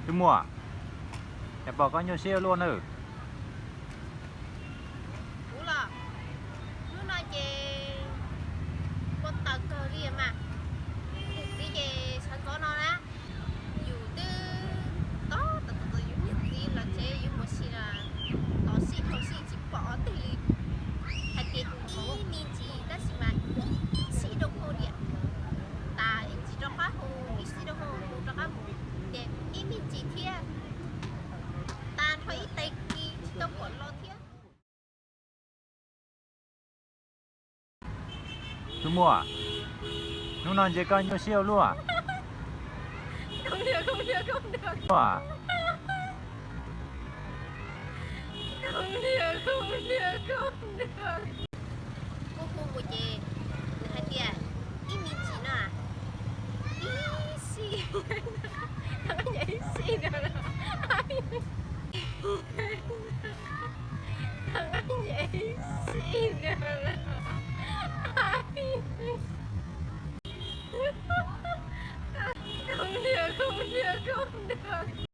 Tus muam, cas pom koj nyuaj siab ua luaj nawb? Kuv los, hnub no ces kuv tawv kawg li mas. Kuv txiv ces sawv ntxov no na, yus twb tos tos tos yus niag txiv los tsev, yus mus si los tos sij dhau sij tsis pom qhov twg li. Hais tias ib me ntsis tab sis mas ib sij dhau hau li, tas ib ntsis rov qab hu, ib sij dhau hau hu rov qab mus, ces ib me ntsis thiab, tas nrho ib tais kis tsis tau pom los thiab. Tus muam, hnub no ntsia koj nyuaj siab ua luaj. Kuv hu mus ces nws hais tias ib me ntsis no, ib sij, ib sij no, ib sij no. Koj niag, koj niag, koj niag.